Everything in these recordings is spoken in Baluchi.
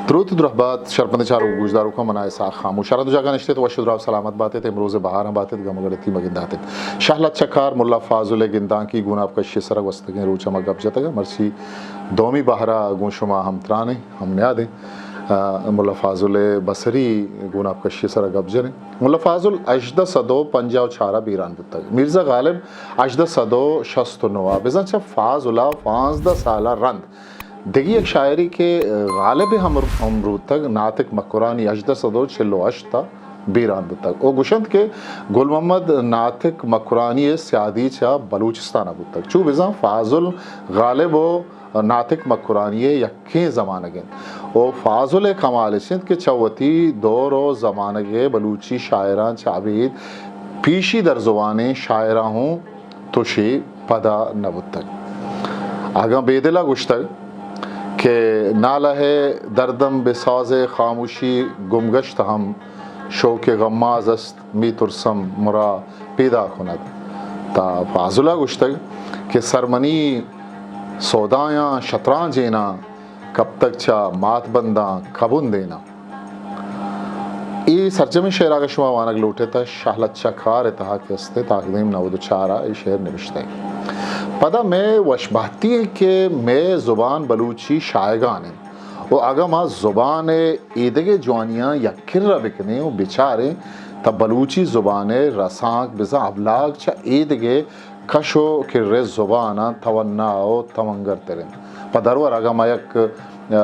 دروت درہبات شرپندیں چاروک گوشداروکاں، من آ اسحاق خاموش۔ ہر دو جاگہ نشتت، وش و دراہ و سلامت باتت، امروز بہاراں باتت، گم گڑتی مگنداتت۔ شہلت چکار ملا فاضل ء گندانکی گوناپ کشی ء سرا گوستگیں روچ ء ما گپ جتگ ء مرچی دومی بہر ء گوں شما ہمتران ایں، ہم نیاد ایں۔ آ، ملا فاضل ء بصری گوناپ کشی ء سرا گپ جنیں۔ ملا فاضل ہژدہ سد و پنجاہ و چار ء بیران بوتگ۔ میرزا غالب ہژدہ سد و شست و نو ء، بزاں چہ فاضل ء پانزدہ سال ء رند دگہ یک شاعرے کہ غالب ء ہمر-، ہمروتگ ناطق مکرانی ہژدہ سد و چل و ہشت ء بیران بوتگ۔ او گوشنت کہ گل محمد ناطق مکرانی ء سیادی چہ بلوچستان ء بوتگ۔ چو بزاں فاضل، غالب و ناطق مکرانی ء یکیں زمانگ انت۔ و فاضل ء کمال اش انت کہ چہ وتی دور و زمانگ ء بلوچی شاعراں چہ ابید پیشی در زبانیں شاعراں ہوں تشے پدا نہ بوتگ۔ اگاں بیدل ء گوشتگ کہ نالہ ء دردم بساز ء خاموشی گمگشت ہم شوق غماز است، می ترسم مرا پیدا کند۔ تا فاضل ء گوشتگ کہ سرمنی سودایاں شطرانجیناں، کپتگ چہ مات بنداں کبندیناں۔ اے سرجمیں شعر اگاں شما وانگ لوٹیت، شہلت چکار ء تہا کہ است، تاکدیم نود و چار ء اے شعر نبشتہ انت۔ پدا مئے وشبہتی انت کہ مئے زبان بلوچی شایگان انت و اگاں ما زبان ء ایدگہ جوانیاں یک کرا بکنیں و بچاریں، تہ بلوچی زبان ء رسانک بزاں ابلاگ چہ ایدگہ کش و کر ء زباناں توانا و توانگرتر انت۔ پہ درور اگاں ما یک، ء،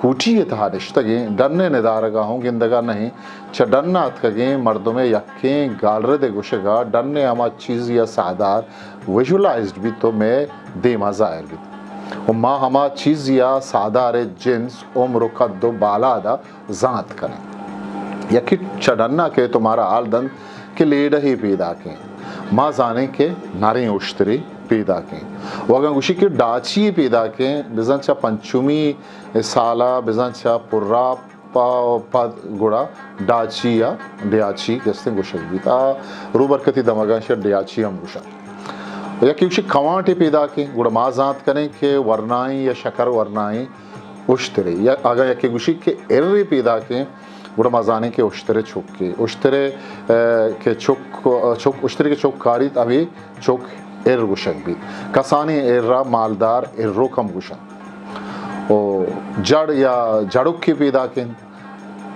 کوٹی ء تہا نشتگیں، ڈن ء ندارگ ء ہوں گندگ ء نہ ایں، چہ ڈن ء اتکگیں مردم ء یکیں گالرد ء گوشگ ء ڈن ء ہما چیزے ء ساہدار ویژولائزڈ بیت و مئے دیم ء ظاہر بیت و ما ہما چیزے ء ساہدار ء جنس، عمر و قد و بالاد ء زانت کنیں۔ یکے چہ ڈن ء کئیت و مارا حال دنت کہ لیڑہے پیداکیں، ما زانیں کہ نریں اشترے پیداکیں۔ و اگاں گوشی کہ ڈاچی پیداکیں، بزاں چہ پنچمی سال ء بزاں چہ پراپ ء پد گڑا ڈاچی یا ڈیاچی کہ استیں گوشگ بیت۔ آ روبرکتی دمگاں شہ ڈیاچی ہم گوشاں۔ یکے گوشی کوانٹے پیداکیں، گڑا ما زانت کنیں کہ ورنائیں یا شکر ورنائیں اشترے۔ یا اگاں یکے گوشی کہ ارے پیداکیں، گڑا ما زانیں کہ اشترے چکے۔ اشترے، ء، کہ چک، چک، اشترے کہ چک کاریت، ابے چک ار گوشگ بیت۔ کسانیں ارا مالدار ارک ہم گوشنت۔ و جڑ یا جڑکے پیداک انت۔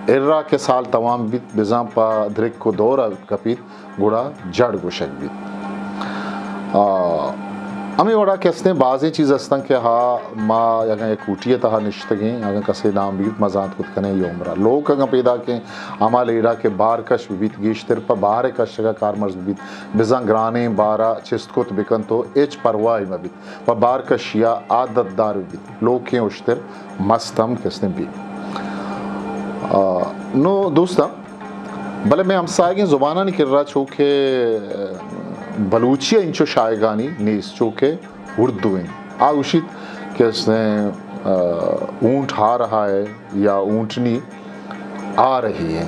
ارا کہ سال توام بیت، بزاں پہ درک و دور ء کپیت، گڑا جڑ گوشگ بیت۔ آ، ہمے وڑا کہ استیں بازیں چیز استن کہ ہا ما اگاں یک کوٹی ء تہا نشتگیں، اگاں کسے نام بیت، ما زانت کت کنیں یہ عمرہ۔ لوک اگاں پیداکیں، ہما لیڑا کہ بار کش بیت، گیشتر پہ بار کشگ ء کارمرز بیت، بزاں گرانیں بارا چست کت بکنت و ہچ پرواہی مہ بیت۔ پہ بارکشی ء عادت دار بیت، لوکیں اشتر مست ہم کستیں بیت۔ آ، نو دوستاں، بلے مئے ہمساہگیں زبانانی کرا چو کہ، آ، بلوچی ء انچو شایگانی نیست، چو کہ اردو انت۔ آ گوشیت کہ استیں، آ، اونٹ آ رہا ہے یا اونٹنی آ رہی ہے۔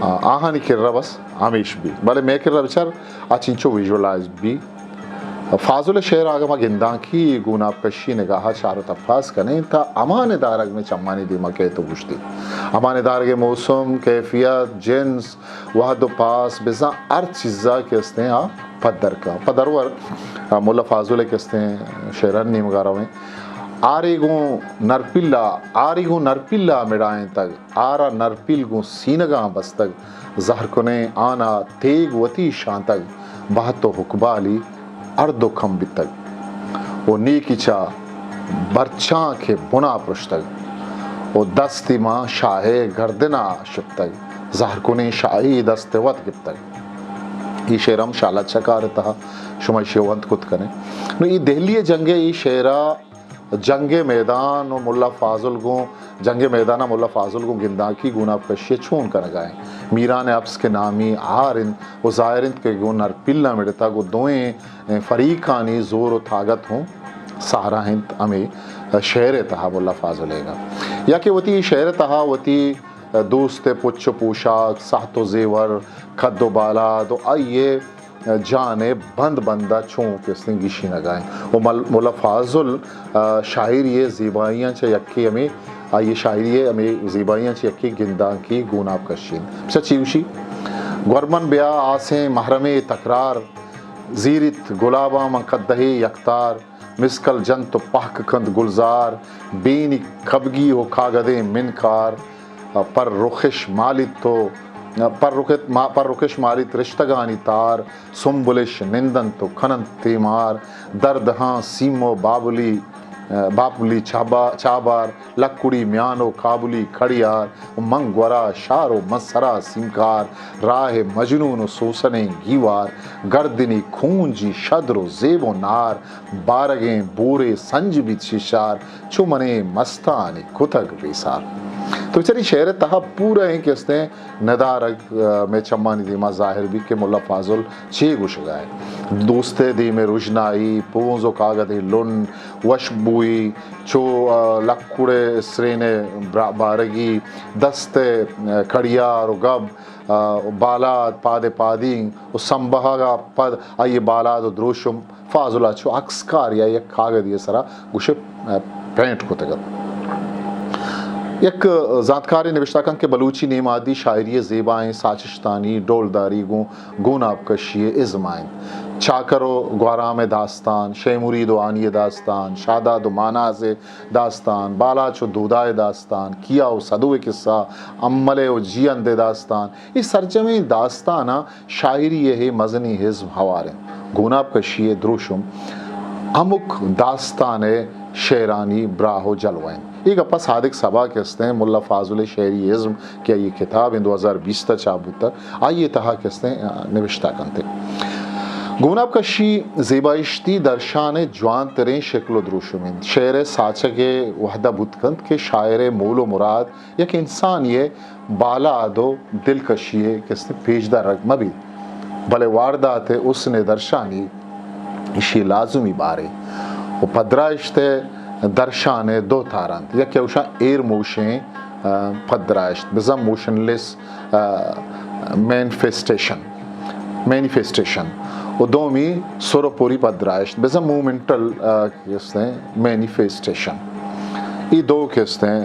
آ، آہانی کرا بس ہمیش بی، بلے مئے کرا بچار آ چنچو ویژولائز بی۔ فاضل ء شعر اگاں ما گندانکی گوناپ کشی نگاہ ء چار و تپاس کنیں، تہ ہما ندارگ مئے چمانی دیما کئیت و گوشتی۔ ہما ندارگ ء موسم، کیفیت، جنس، وہد و پاس، بزاں ہر چیزا کہ استیں آ پدر کن۔ پہ درور، آ، ملا فاضل ء کہ استیں شعرانی نیمگا رویں۔ آرے گوں نرپلا، آرے گوں نرپلا مڑائینتگ، آرا نرپیل گوں سینگاں بستگ، زہر کنیں آنا تیگ وتی شانتگ، بہت و ہکبالی ہر دو کم بیتگ و نیکی چہ برچاں کہ بنا پرشتگ و دستی ماں شاہے گردنا شپتگ، زہر کنیں شاہی دست وت گپتگ۔ ای شعر ہم شالت چکار تہا شما ایشی ونت کت کنیں۔ نو ای دہلی جنگ ای شعرا جنگ میدان و ملا فاضل گوں، جنگ میدان ء ملا فاضل گوں گنداکی گوناپ کشی ء چون کنگا انت؟ میران حبس کہ نامی آر انت و ظاہر انت کہ گوں نرپیل ء مڑتگ و دوئیں فریقانی زور و طاقت ہوں سہرا انت ہمے شعر ء تہا ملا فاضل ء گا۔ یا کہ وتی شعر ء تہا وتی دوست ء پچ و پوشاک، ساہت و زیور، قد و بالاد و آئی ء جان ءِ بند بند ءَ چوں کہ استیں گیشینگ ءَ انت۔ و مل-، ملا فاضل، آ، شاعری ءِ زیبائیاں چہ یکے ہمے، آئی ءِ شاعری ءِ ہمے زیبائیاں چہ یکے گندانکی گوناپ کشی انت۔ بچار چی گوشی؟ گورمن بیا آسیں محرمے تکرار، زیریت گلاباں من قدہے یکتار، مسکل جنت و پہک کنت گلزار، بینی کبگی و کاگدیں منکار، پر رخش مالیت تو، پر رخت ما-، پر رخش مالیت رشتگانی تار، سنبلش نندنت و کننت تیمار، درد ہاں سیم و بابلی، بابلی چابا-، چابار، لکڑی میان و کابلی کڑیار، من گورا شار و من سرا سیمکار، راہ مجنون و سوسنیں گیوار، گردنی کونجی شدر و زیب و نار، بارگیں بورے سنج بیت شیشار، چو منے مستانی کتگ بیسار۔ تو بچاری شعر ءِ تہا پورا ایں کہ استیں ندارگ، آ، مئے چمانی دیما ظاہر بیت کہ ملا فاضل چے گوشگا ایں۔ دوست ءِ دیم ءِ رژنائی، پونز و کاگد ءِ لن، وشبوئی، چو، آ، لکڑ ءِ سرین ءِ برا-، بارگی، دست ءِ، آ، کڑیار و گب، آ، بالاد، پاد ءِ پادینگ و سمبہگ ءَ پد آئی ءِ بالاد و دروشم فاضل ءَ چو عکسکار یا یک کاگدے ءِ سرا گوشے، آ، پینٹ کتگ ات۔ یک زانتکارے نبشتہ کنت کہ بلوچی نیمادی شاعری ءِ زیبائیں ساچشتانی ڈولداری گوں گوناپ کشی ءِ ازم ءَ انت۔ چاکر و گوہرام ءِ داستان، شے مرید و ہانی ءِ داستان، شاداد و ماناز ءِ داستان، بالاچ و دودا ءِ داستان، کیا و سدو ءِ قصہ، امل ءِ و جیئند ءِ داستان، اے سرجمیں داستاناں شاعری ءِ اے مزنیں ازم ہوار انت۔ گوناپ کشی ءِ دروشم ہمک داستان ءِ شعرانی براہ و جلوہ انت۔ اے گپ ءَ صادق صبا کہ استیں ملا فاضل ءِ شعری ازم کہ آئی ءِ کتاب انت دو ہزار بیست ءَ چاپ بوتگ، آئی ءِ تہا کہ استیں، آ، نبشتہ کنت۔ گوناپ کشی زیبائشتی درشان ءِ جوانتریں شکل و دروشم انت۔ شعر ءِ ساچگ ءِ وہد ءَ بوت کنت کہ شاعر ءِ مول و مراد یک انسانی ءِ بالاد و دلکشی ءِ کسے پیش دارگ مہ بیت، بلے واردات ءِ حسن ءِ درشانی ایشی ءِ لازمی بارے و پدرائشت ءِ درشان ءِ دو تار انت۔ یکے اوشاں ایر موشیں، آ، پدرائشت، بزاں موشن لیس، آ، مینیفیسٹیشن، مینیفیسٹیشن و دومی سر و پوری پدرائشت، بزاں مومنٹل، آ، کہ استیں مینیفیسٹیشن۔ اے دو کہ استیں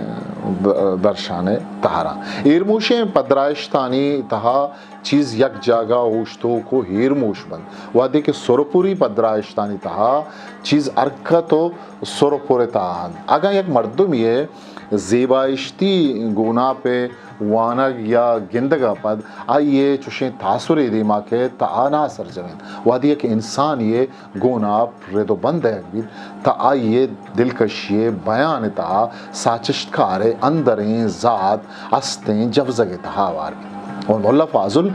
د-، درشان ءِ تہراں۔ ایرموشیں پدرائشتانی تہا چیز یک جاگہ اوشتوک و ایرموش بنت، وہدے کہ سرپوری پدرائشتانی تہا چیز حرکت و سرپر ءِ تہا انت۔ اگاں یک مردمے ءِ زیبائشتی گوناپ ءِ وانگ یا گندگ ءَ پد آئی ءِ چشیں تاثرے دیما کئیت تہ آ ناسرجم انت۔ وہدے یک انسانے ءِ گوناپ رد و بند دئیگ بیت تہ آئی ءِ دلکشی ءِ بیان ءِ تہا ساچشتکار ءِ اندریں ذات استیں جبزگ ءِ تہا ہوار بیت۔ و ملا فاضل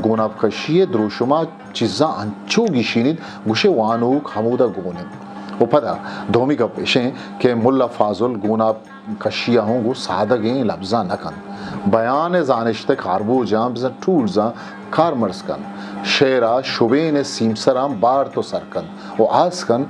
گوناپ کشی ءِ دروشم ءَ چیزاں انچو گیشینیت گوشے وانوک ہمودا گون انت۔ و پدا دومی گپ اش انت کہ ملا فاضل گوناپ کشی ءَ ہوں گوں سادگیں لبزاں نہ کنت۔ بیان ءِ زانشت ءِ کاربوجاں بزاں ٹولزاں کارمرز کنت۔ شعر ءَ شبین ءِ سیمسراں بارت و سر کنت و آس کنت۔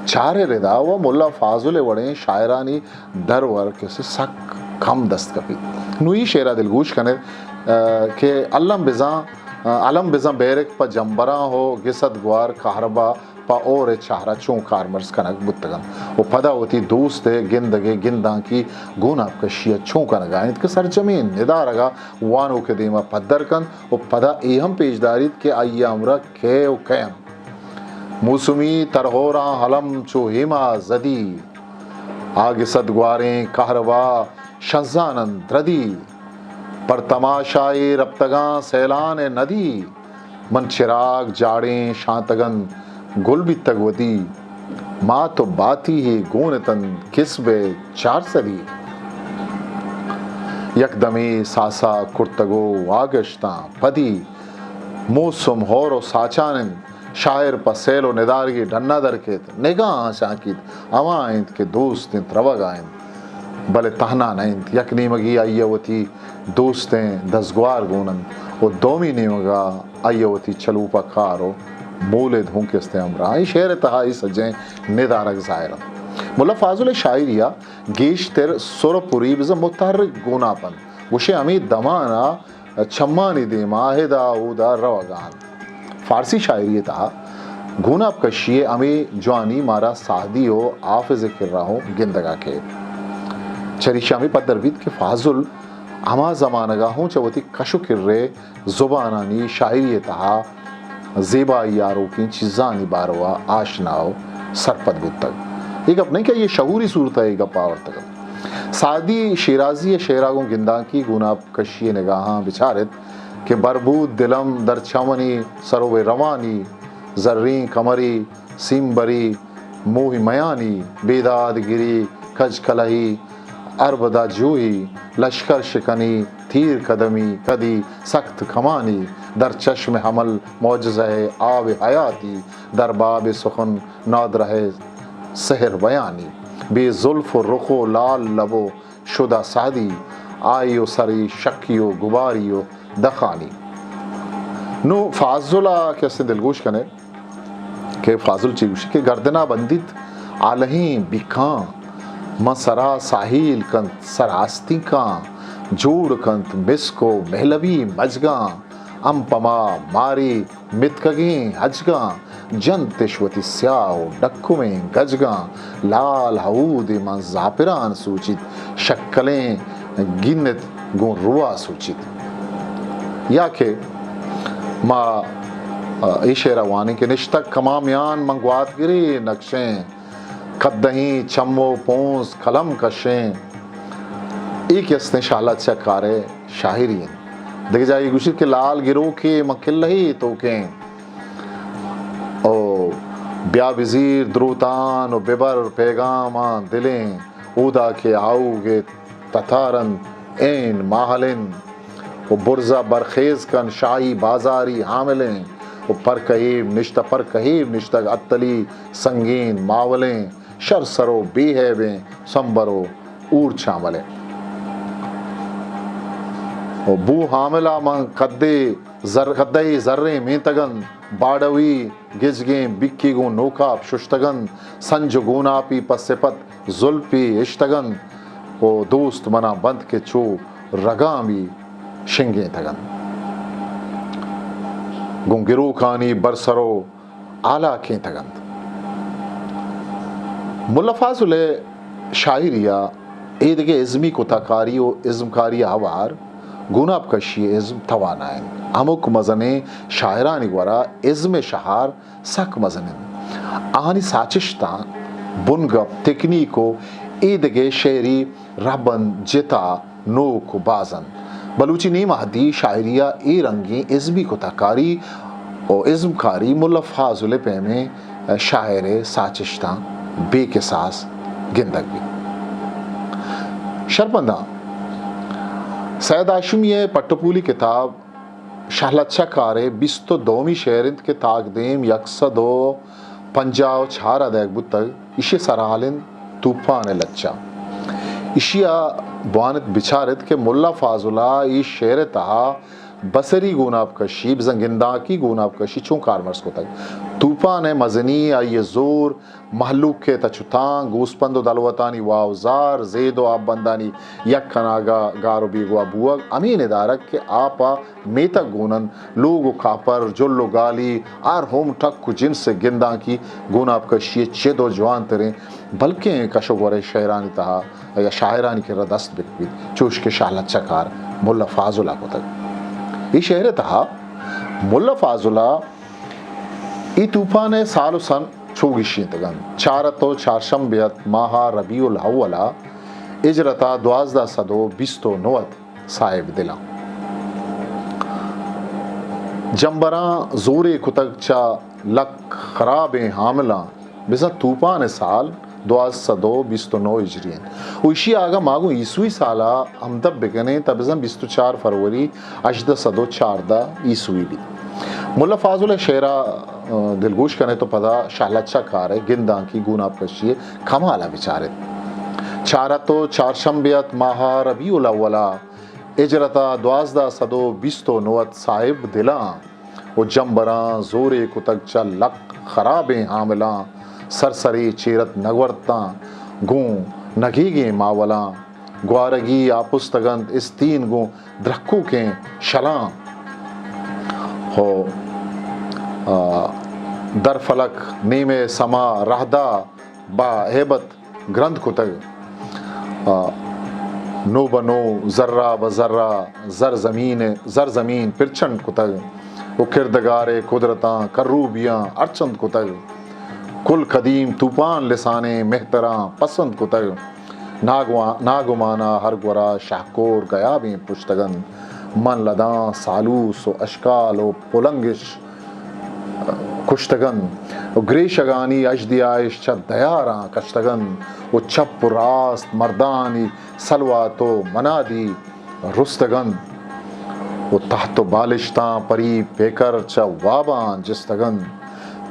چارے ردا و ملا فاضل ءِ وڑیں شاعرانی درور کسے سک کم دست کپیت۔ نوں اے شعر ءَ دلگوش کن ات، آ، کہ الم بزاں، آ، الم بزاں بیرک پہ جمبراں ہو گسد گوار کہربا پہ ہور ءِ چہر ءَ چون کارمرز کنگ بوتگ انت و پدا وتی دوست ءِ گندگ ءِ گندانکی گوناپ کشی ءَ چون کنگ ءَ انت کہ سرجمیں ندارگ ءَ وانوک ءِ دیم ءَ پدر کنت و پدا اے ہم پیش داریت کہ آئی ءِ ہمراہ کئے و کئے انت۔ موسمی ترہوراں الم چو ہیما زدی، آ گسد گواریں کہربا شنزان انت دردی، پر تماشائے رپتگاں سیلان ءِ ندی۔ من چراگ جاڑیں شانتگ انت گل بیتگ ودی، مات و باتی ہے گون اتنت کسب ءِ چار سدی۔ یک دمے ساسا کرتگ و واگشتاں پدی، موسم ہور و ساچان انت، شاعر پہ سیل و ندارگے ڈنا در کیت، نگاہاں چانکیت، ہما انت کہ دوست انت روگا انت۔ بلے تہنا نہ انت، یک نیمگے آئی ءَ وتی دوستیں دزگوار گون انت و دومی نیمگ ءَ آئی ءَ وتی چلوپہ کار و مولد ہوں کہ استیں ہمراہ۔ اے شعر ءِ تہا اے سجہیں ندارگ ظاہر انت۔ ملا فاضل ءِ شاعری ءَ گیشتر سر و پری بزاں متحرک گوناپ انت۔ گوشے ہمے دمان ءَ چمانی دیم ءَ ادا اودا روگ ءَ انت۔ فارسی شاعری ءِ تہا گوناپ کشی ءِ ہمے جوانی مارا سعدی و حافظ ءِ کرا ہوں گندگا کیت۔ چریشی ہمے پدر بیت کہ فاضل ہما زمانگا ہوں چہ وتی کش و کر ءِ زبانانی شاعری ءِ تہا زیبائی آروکیں چیزانی باروا آشنا و سرپد بوتگ۔ اے گپ نہ انت کہ آئی ءَ شعوری صورت ءَ اے گپ آورتگ انت۔ سعدی شیرازی ءِ شعرا گوں گندانکی گوناپ کشی ءِ نگاہاں بچارت کہ بربود دلم در چمنی سرو روانی، زرین کمری، سیمبری، موہ میانی، بیداد گری، کج کلہی، اربدا جوہی، لشکر شکنی، تیر قدمی، کدی سخت کمانی، در چشم حمل معجزہ آب حیاتی، در باب سخن نادرہ سحر بیانی، بے زلف و رخ و لال لب و شدہ سعدی، آئی و سری شکی و گباری و دخانی۔ نو فاضل ءَ کہ استیں دلگوش کنے کہ فاضل چی گوشی کہ گردنا بندیت آلہیں بیکاں، من سرا ساحیل کنت سر آستینکاں، جوڑ کنت مسک و مہلبی مجگاں، ہم پما ماری متکگیں ہجگاں، جنتش وتی سیاہ و ڈکمیں گجگاں، لال ہودے من زاپران سوچیت، شکلیں گینت گوں روا سوچیت۔ یا کہ ما، آ، اے شعرا وانیں کہ نشتگ کمامیان من گواتگرے نقشیں، کدہیں چم و پونز قلم کشیں۔ اے کہ استیں شہلت چکار ءِ شاعری انت۔ دگہ جاہے گوشیت کہ لال گروکے من کلہے توکیں۔ او بیا بزیر دروتان و ببر پیغاماں دلیں، اودا کہ آؤگ ءِ تتار انت عین ماہلن۔ و برزا برخیز کن شاہی بازاری حاملیں، و پر کہیب نشتہ، پر کہیب نشتگ اتلی سنگین ماولیں، شر سر و بے ہیبیں سمبر و اور چاملیں۔ و بو حاملہ من قدے زر، قدے زریں مینتگن، باڈوی گجگیں بکی گوں نوکاپ ششتگن، سنج و گوناپی پہ سپت زلپی اشتگن، و دوست منا بنت کہ چو رگامی شنگینتگن۔ گوں گروکانی برسر و آلاکینتگ انت۔ ملا فاضل ءِ شاعری ءَ ایدگہ ازمی کتہ کاری و ازمکاری ءَ ہوار گوناپ کشی ءِ ازم توانا انت۔ ہمک مزنیں شاعرانی گورا ازم ءِ شہار سک مزن انت۔ آہانی ساچشتاں بنگپ، تکنیک و ایدگہ شعری رہبند جتا نوک و باز انت۔ بلوچی نیم عہدی شاعری ءَ اے رنگیں ازمی کتہ کاری و ازمکاری ملا فاضل ءِ پیمیں شاعر ءِ ساچشتاں بے کساس گندگ بیت۔ شرپنداں سید ہاشمی ءِ پٹ و پولی کتاب شہلچہ کار ءِ بیست و دومی شعر انت کہ تاکدیم یک سد و پنجاہ و چار ءَ دئیگ بوتگ۔ ایشی ءِ سرحال انت توپان ءِ لچہ۔ ایشی ءَ بوان ات بچار ات کہ ملا فاضل ءَ اے شعر ءِ تہا بصری گوناپ کشی، بزاں گنداکی گوناپ کشی چون کارمرز کتگ۔ توپان ءِ مزنی، آئی ءِ زور، مہلوک ءِ تچ و تاں، گوسپند و دلوتانی واہ و زار، زید و آپبندانی یک کناگا گار و بیگواہ بوگ، ہمے ندارگ کہ آپ ءَ میتگ گون انت، لوگ و کاپر، جل و گالی، ہر ہم ٹک و جنس ءِ گندانکی گوناپ کشی ءِ چد و جوانتریں، بلکیں کش و گور ءِ شعرانی تہا یا شاعرانی کرا دست بہ بیت، چوش کہ شاہ لچہ کار ملا فاضل ءَ کتگ۔ اے شعر ءِ تہا ملا فاضل ءَ اے توپان ءِ سال و سن چو گیشینتگ انت۔ چار ات و چارشنبے ات، ماہ ربیع الاول ءَ، ہجرت ءَ دوازدہ سد و بیست و نو ات، صاحب دلاں جمبراں زورے کتگ چہ لک خرابیں حاملاں، بزاں توپان ءِ سال دوازدہ سد و بیست و نو ہجری انت و ایشی ءَ اگاں ما گوں عیسوی سال ءَ ہمدپ بکنیں تہ بزاں بیست و چار فروری ہژدہ سد و چاردہ عیسوی بیت۔ ملا فاضل ءِ شعر ءَ، آ، دلگوش کن ات و پدا شاہ لچہ کار ءِ گندانکی گوناپ کشی ءِ کمال ءَ بچار ات۔ چار ات و چارشنبے ات، ماہ ربیع الاول ءَ، ہجرت ءَ دوازدہ سد و بیست و نو ات، صاحب دلاں و جمبراں زورے کتگ چہ لک خرابیں حاملاں، سرسری چیرت نگورتاں گوں نگیگیں ماولاں، گوارگی آپستگ انت استین گوں درکوکیں شلاں۔ ہو، آ، در فلک نیمے سما رہدا با ہیبت گرند کتگ۔ آ، نو بہ نو، ذرہ بہ ذرہ، زر زمین، زر زمین پرچنڈ کتگ و کردگار قدرتاں کروبیاں ارچند کتگ۔ کل قدیم توپان لسانیں مہتراں پسند کتگ۔ ناگوا-، ناگمانا ہر گورا شہکور گیابیں پشتگن۔ من لداں سالوس و اشکال و پلنگش کشتگن و گریشگانی اژدیایش چہ دیاراں کشتگن و چپ و راست مردانی سلوات و منادی رستگن و تحت و بالشتاں پری پیکر چہ واباں جستگن۔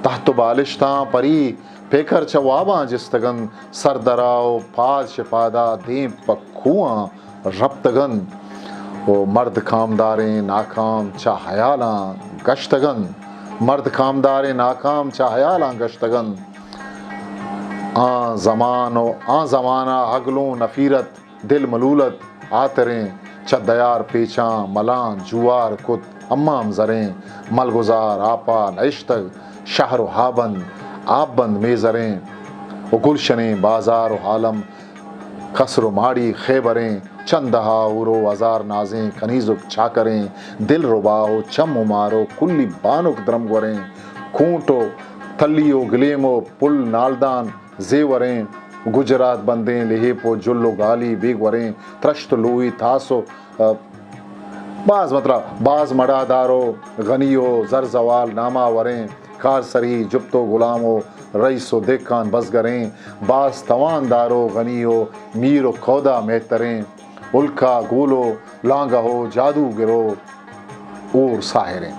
تحت و بالشتاں پری پیکر چہ واباں جستگن، سردرا و پاد شپادا دیم پہ کوہاں رپتگن و مرد کامداریں ناکام چہ حیالاں گشتگن۔ مرد کامداریں ناکام چہ حیالاں گشتگن۔ آں زمان و آں زمانا ہگلوں نفیرت دل ملولت آتریں، چہ دیار پیچاں ملاں جوار کت امام زریں، ملگزار آپا نئشتگ شہر و ہابند، آپ بند میزریں و گلشنیں بازار و عالم قصر و ماڑی خیبریں، چندہا ہور و ہزار نازیں کنیزک چاکریں، دل ربا و چم و مار و کلی بانک درمگوریں، کونٹ و تلی و گلیم و پل نالدان زیوریں، گجرات بندیں لیہیپ و جل و گالی بیگوریں، ترشت و لوئی تاس و، آ، باز مطلب، باز مڑادار و غنی و زر زوال ناماوریں، کارسری جپت و غلام و رئیس و دہکان بزگریں، باز تواندار و غنی و میر و کودا مہتریں، ہلکا گول و لانگہ و جادوگر و اور ساحریں۔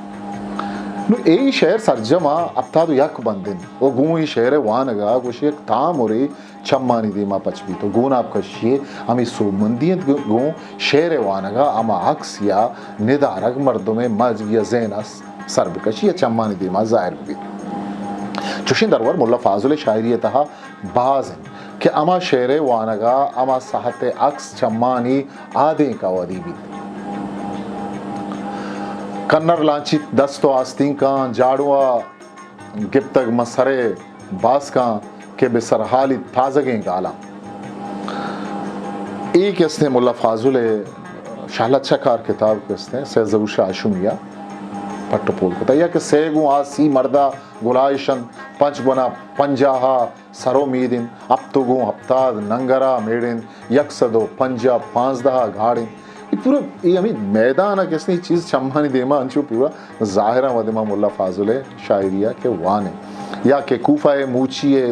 نو اے شعر سرجم ء ہپتاد و یک بند انت و گوں اے شعر ء وانگ ء گوشی یک تامرے چمانی دیما پچ بیت و گوناپ کشی ء ہمے سوبمندی انت، گوں شعر ء وانگ ء ہما عکس یا ندارگ مردم ء مزگ یا ذہن ء سر بکشی یا چمانی دیما ظاہر ببیت۔ چوشیں درور ملا فاضل ء شاعری ء تہا باز انت کہ ہما شعر ء وانگ ء ہما ساعت ء عکس چمانی آدینک ء ودی بیت۔ کنر لانچیت دست و آستینکاں جاڑو ء گپتگ من سر ء باسکاں کہ بہ سرحالیت تازگیں گالاں۔ اے کہ استیں ملا فاضل ء شہلت چکار کتاب کہ استیں سید ظہور شاہ ہاشمی ء پٹ و پول کتا یا کہ سے گوں آ سی مردا گلائیش انت، پنچ گنا پنجاہ ء سر و مید انت، ہپت و گوں ہپتاد ننگرا میڑ انت، یک سد و پنجاہ پانزدہ گاڑ انت۔ اے پورا، اے ہمے میدان ء کسنی چیز چمانی دیما انچو پورا ظاہر ء ودی ما ملا فاضل ء شاعری ء کہ وان انت۔ یا کہ کوفہ ء موچی ء،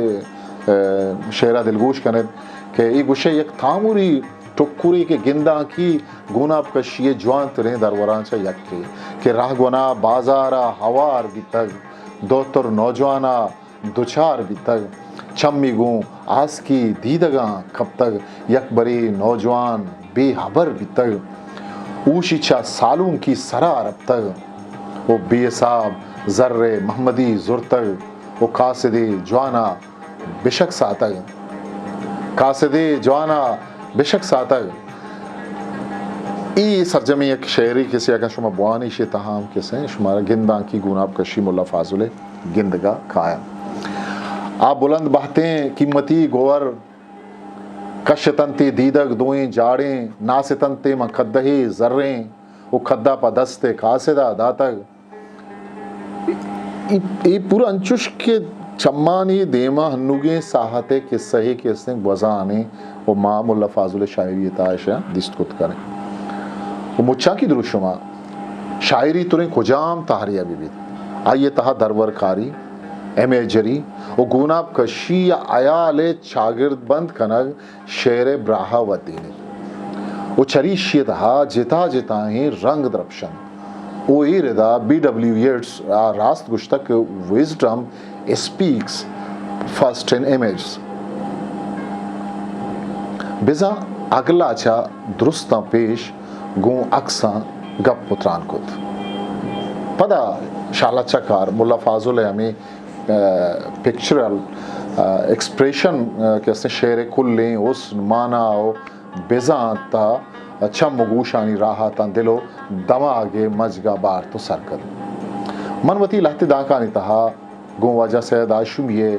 ء، شعر ء دلگوش کن انت کہ اے گوشے یک تاموری ٹکرے کہ گندانکی گوناپ کشی ء جوان تریں دروران چہ یکے کہ رہگونا بازار ء ہوار بیتگ، دوتر نوجوان ء دچار بیتگ، چمی گوں آسکی دیدگاں کپتگ، یکبرے نوجوان بے ہبر بیتگ، اوشی چہ سالونکی سرا رپتگ و بے حساب زر ء محمدی زرتگ و قاصدے جوانا بشک ساتگ، قاصدے جوانا بشک ساتگ۔ ای سرجمیں یک شعری کسے اگاں شما بوانی شے تہا ہم کسے شمارا گندانکی گوناپ کشی ملا فاضل ء گندگا کاینت۔ آ بلند بہتیں قیمتی گوہر کشتنتے دیدگ دوئیں جاڑیں، ناستنتے من کدہے زریں و کدا پہ دست قاصدا داتگ۔ ای، ای پورا انچوش کہ چمانی دیما ہنوگیں ساہتے قصہ کہ استیں گوزانے و ما ملا فاضل شاعری تہا اشاں دیست کت کنیں۔ و مچاں کی دروشما شاعری تریں کجام تہرے ء بہ بیت، آئی ء تہا درور کاری، امیجری و گوناپ کشی یا عیال ء چاگرد بند کنگ شعر ء براہ ء ودینیت و چریشی ء تہا جتا جتائیں رنگ درپشنت و اے ردا بی ڈبلیو ییٹس ء راست گوشتگ کہ wisdom speaks first in images. بزاں اگلا چہ درستاں پیش گوں عکساں گپ و تران کت۔ پدا شالا چکار ملا فاضل ء ہمے، ء، پکچرل، ء، ایکسپریشن، ء، کہ استیں شعر ء کلیں حسن، مانا و بزانت ء چم و گوشانی راہ ء تاں دل و دماگ ء مجگ ء بارت و سرکد۔ من وتی لہتے دانکانی تہا گوں واجہ سید ہاشمی ءِ،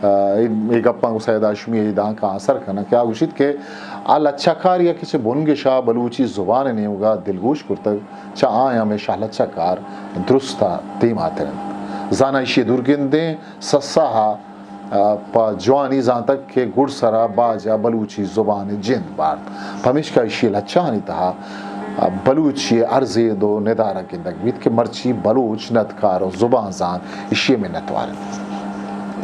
آ، اے، اے گپاں گوں سید ہاشمی ءِ اے دانکاں سر کناں کہ آ گوشیت کہ آ لچہ کارے ءَ کہ چہ بنگش ءَ بلوچی زبان ءِ نیمگ ءَ دلگوش کرتگ، چہ آیاں مئے شہ لچہ کار درست ءَ دیماتر انت۔ زاناں ایشی ءَ دور گندیں، سسا ءَ آ، پہ جوانی زانتگ کہ گڈسرا باجا بلوچی زبان ءِ جند بارت۔ پمیشکا ایشی ءِ لچہانی تہا، آ، بلوچی ءِ ہر زید ءُ ندارگ گندگ بیت کہ مرچی بلوچ ندکار ءُ زبان زان ایشی ءِ منتوار انت۔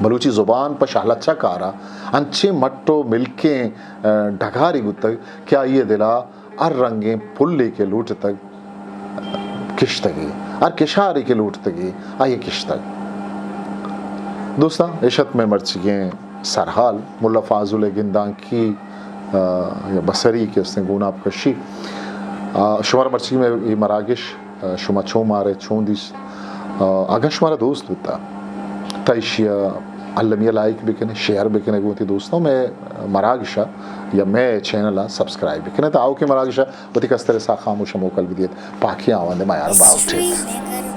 بلوچی زبان پہ شہ لچہ کار ءَ انچیں مٹ ءُ ملکیں، آ، ڈگارے بوتگ کہ آئی ءِ دل ءَ ہر رنگیں پلے کہ لوٹتگ کشتگی، ہر کشارے کہ لوٹتگی آئی ءَ کشتگ۔ دوستاں، ایش ات مئے مرچیگیں سرحال ملا فاضل ءِ گندانکی، آ، یا بصری کہ استیں گوناپ کشی۔ آ، شمارا مرچیگیں مئے اے مراگش، آ، شما چون مارے، چون دیست؟ آ، اگاں شمارا دوست بوتا، تا ایشی ءَ المی ءَ لائک بکنے، شیئر بکنے گوں وتی دوستاں، مئے مراگش ءَ یا مئے چینل ءَ سبسکرائب بکنے، تا آؤکیں مراگش ءَ وتی کستر ءِ ساہ خاموش ءَ موکل بدیت۔ پاکیں آوند ءِ میار باہوٹ ایت۔